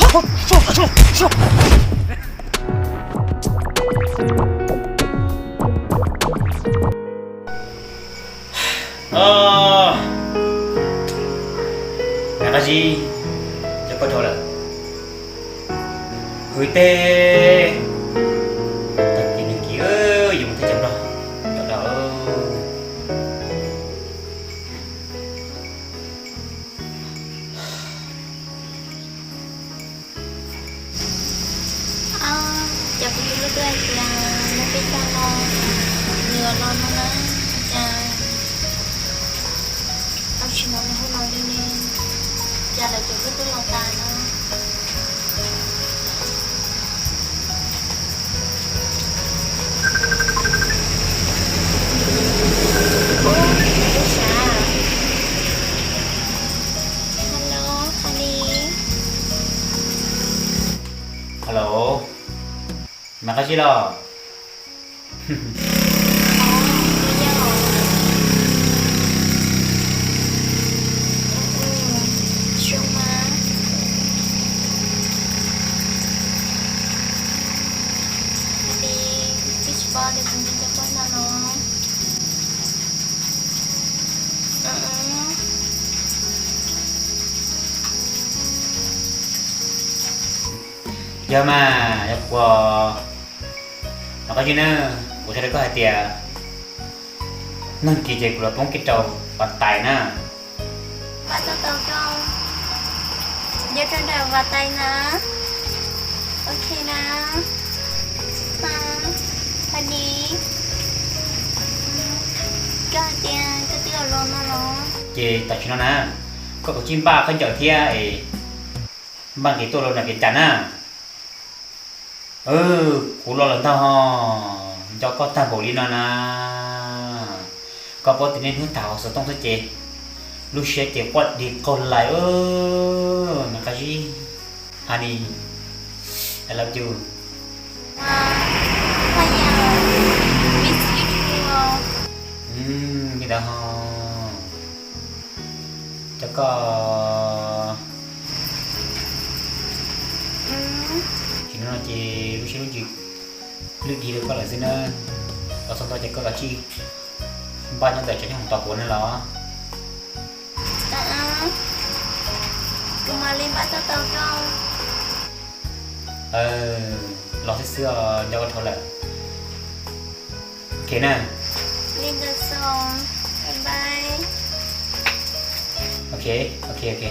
Nag qab zib, cov koj dhau lawm. Hwv teb, tag kis nag kis yuav mus teb chaws Nplog, cov dab. Cas kuv tus hlub twb hais tias nag peb caug no nws los no na, cas tau tsis hnov nws hu los li ne, cas lawv cov hlub twb los tas no. Ub, kuv xav. Hello, Honey. Hello, nag qab zib los? Honey, koj tsis paub tias kuv nyiam cov poj ntxoog no. Yog mas, yog kuv, nag qab zib na, kuv qhia rau koj hais tias nag kis ces kuv los poob kev rau Vaj Tais na. Npaj tau tau koj, nyob rau nram Vaj Tais na. Ok na. Honey, koj hais tias koj twb los no los? Ces tam sim no na, koj kav tsij npaj khaub ncaws thiab es npaj nqis tuaj rau nram kev cai na. Kuv los lawm ntag, nco koj tag npaum li no na. Koj paub tias niaj hnub tham hauv xov tooj xwb ces lub siab ces quaj dig qaug lais. Nag qab zib, Honey, I love you. Li ntawd ho, cov koj, tam sim no ces lub siab lub ntsws lwj dig rau koj lawm xwb na. Los txog ntawd ces koj kav tsij npaj nyob ntawm tsev nyob hauv tos kuv na los. Kuv mam li npaj tau tau koj. Los xwb xwb os, nco koj dhau lawm. Ok na. Li ntawd xwb, bye bye. Ok, ok, ok,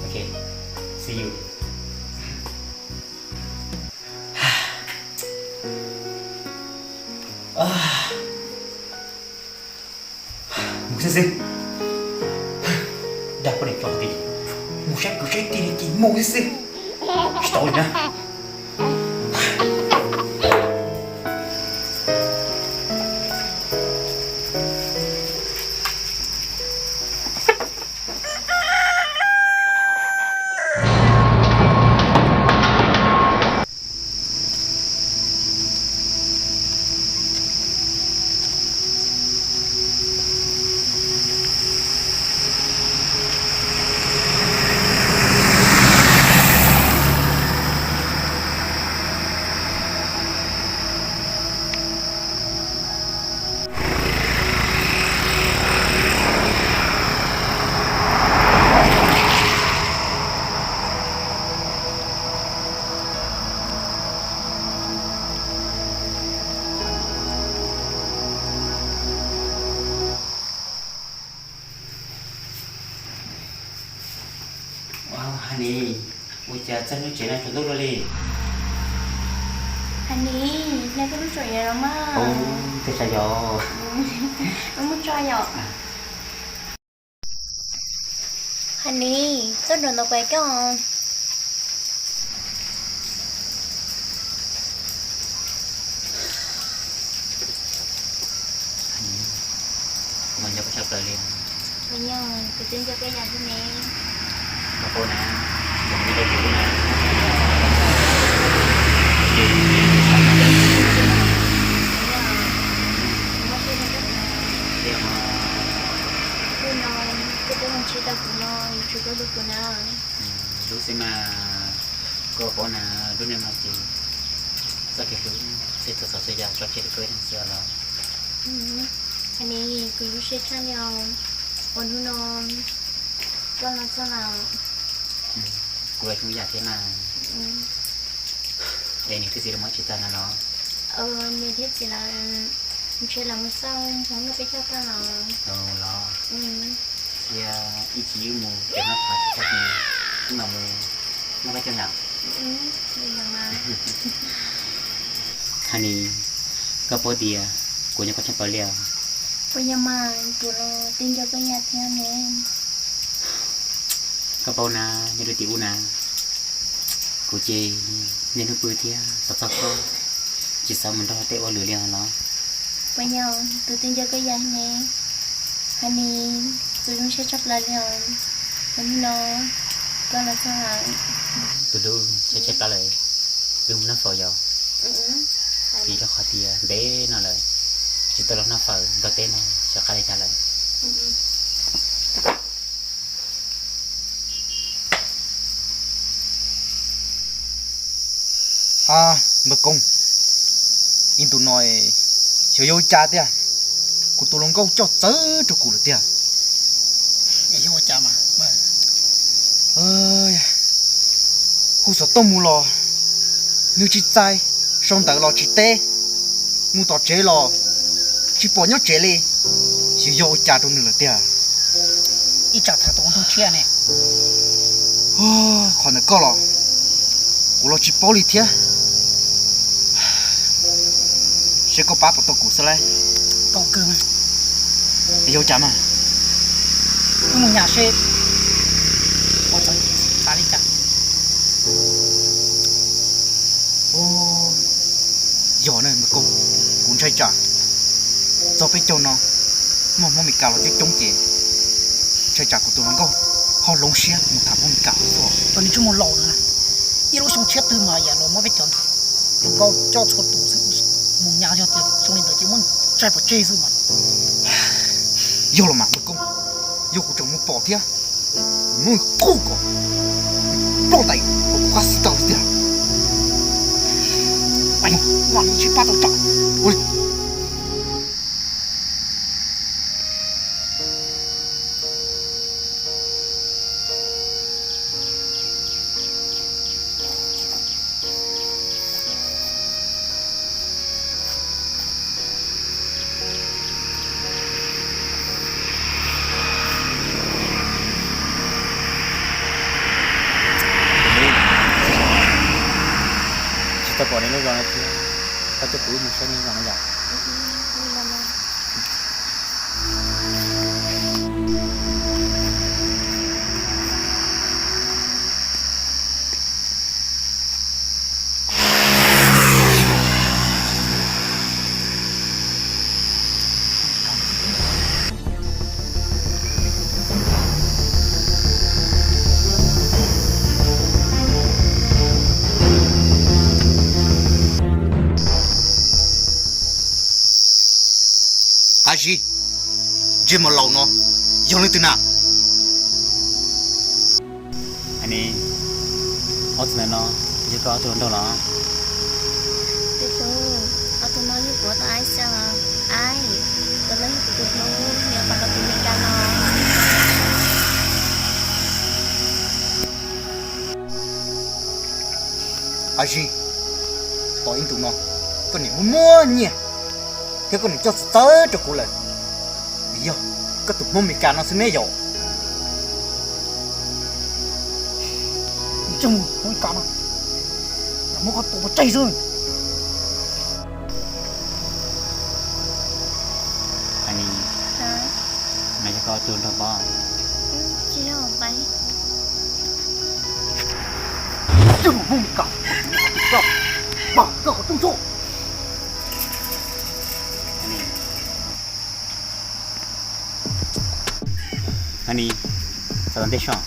ok. See you. Mus xwb xwb. Dag poj niam tso tias mus saib kwv saib tij li ces mus xwb xwb. Tsis tau li na. Honey, ua cas txog lub tsev no tsaus ntuj luaj li? Honey, nej koj lub tsev no mas. Ua, twb tsaus yom. Mus tso yom. Honey, tuaj nrog ntawm pais koj. Mas nco koj tshaj plaws li. Kuv twb nco koj yam thiab ne. Koj paub na, yog kuv tau kuv na, ces kuv xav nrog koj ua ke na. Thiab ho, hnub no koj twb mus ntsib tau kuv no, yuav tsum koj hlub kuv na. Hlub xwb mas. Koj paub na, lub neej no ces txoj kev hlub thiaj txhua txhua yam tso tseg rau koj ib leeg xwb los. Anis, kuv zoo siab tshaj li os, uas hnub no koj los txog lawm. Kuv los zoo yam thiab na. Es niam thiab txiv lawv mus tsis tag na los? Niam thiab txiv lawv ntshe lawv mus xauj hmoov noj peb caug tag los. Los thiab ib chim wb mus cov noj phav tsis tag ces wb mam mus noj peb caug yom. Anis, koj paub tias kuv nco koj tshaj plaws li os. Puas yog mas, kuv los twb nco koj yam thiab ne. Koj paub na, nyob rau tim ub na, kuv ces niaj hnub pw thiab xav txog koj, tsis xav mus nrog tej ua lwm li os los. Puas yog, kuv twb nco koj yam ne. Anis, kuv zoo siab tshaj plaws li os, uas hnub no koj los txog lawm. Tus hlub, zoo siab tshaj plaws lawm, wb mus noj fawm yom. Vim rau qhov tias ntev no lawm tsis tau los noj fawm nrog teb no, xyov qab li cas lawm. Ab, npawg Koob, ib ntus no xyov yog ua cas tiag, kuv tus hluas nkauj coj txawv rau kuv lawm tiag. Hu xov tooj mus los nws tsis txais, sau ntawv los tsis teb, mus tom tsev los tsis pom nyob tsev li, xyov yog ua cas rau nws lawm tiag. Ib tsam tham tus ua ntoog tshiab ne. Qhov ntawm koj los kuv los tsis paub li thiab. Seb koj pab puas tau kuv xwb lauj. Tau kawg. Yog cas mas? Wb mus nyas seb puas txawv tas li cas. Yog na, kuv ntshai tsam txog peb caug no muaj Hmoob Meskas los coob coob ces ntshai tsam kuv tus hluas nkauj ho hloov siab mus tham Hmoob Meskas xwb. Tos nws tsis mus laus na, ib lub xyoo tshiab twg mas yam los muab peb cov hluas nkauj coj txhua tus xwb. Mus nyas yog tias zoo li ntawd ces muab tso pov tseg xwb mas. Yog los mas npawg Koob, yog kuv tseem mus pom thiab, kuv muab nws qub kom ploj ntais hauv kuv qab xib taws tiag. Pais, mam li sib pab tau tsam. Tsis tau pom nej lub zos no thiab, koj coj kuv wb mus saib nej lub zos no yom. Ab Zib, ntsej muag laus no yog leej twg na? Aib, ob tug ntawm no yog koj ob tug hluas nraug los? Tus hlub, ob tug no yog kuv ob tug aib xwb os. Aib, tus no yog kuv tus hlub, nws pab los kuv Meskas no. Ab Zib, tos ib ntus no koj niam muaj muaj nyiaj thiab koj niam coj txawv txawv rau kuv lawm, vim yog koj tus Hmoob Meskas no xwb ne yom. Nws tseem mus Hmoob Meskas no, muab koj tua pov tseg xwb. Aib, no yog koj tus nraug pob? Tsis yog, pais. Koj mus Hmoob Meskas, koj, koj qhov rooj xwb. Aib, txog ntej soj.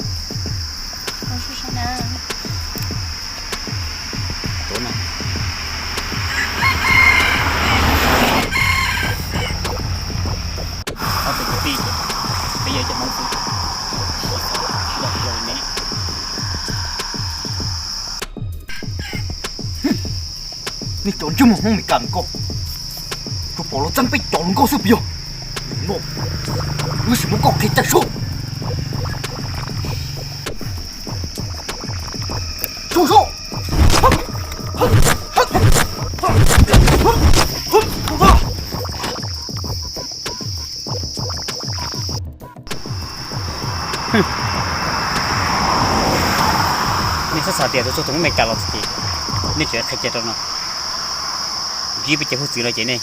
Tuav no. Ob tug kwv tij, peb yog cov Hmoob xwb, tsis yog tsis yog ne. Nej cov ntsej muag Hmoob Amelikas nkauj, tsuas pom luag txeeb peb cov hluas nkauj xwb puas yog? No, wb sim muab koj qhia cai sub. Sub sub. Nej txhob xav tias tus txog tus Hmoob Amelikas los txog ces nej tseem qhia cai rau no. Ntsib peb cov hwj txwv no ces nej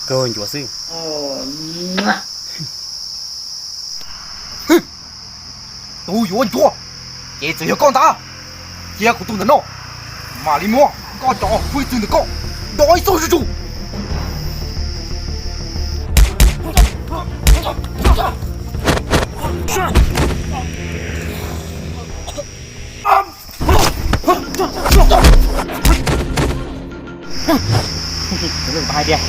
kawg ncuav xwb. Tus yuav ncuav ces txawm yog koj ntag. Cia kuv tus ntawm no mam li muab koj cov hwj txwv ntawm koj dov ib txoj zuj zus. Hais tias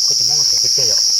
Koj cov Hmoob no tseem peb ceg yom.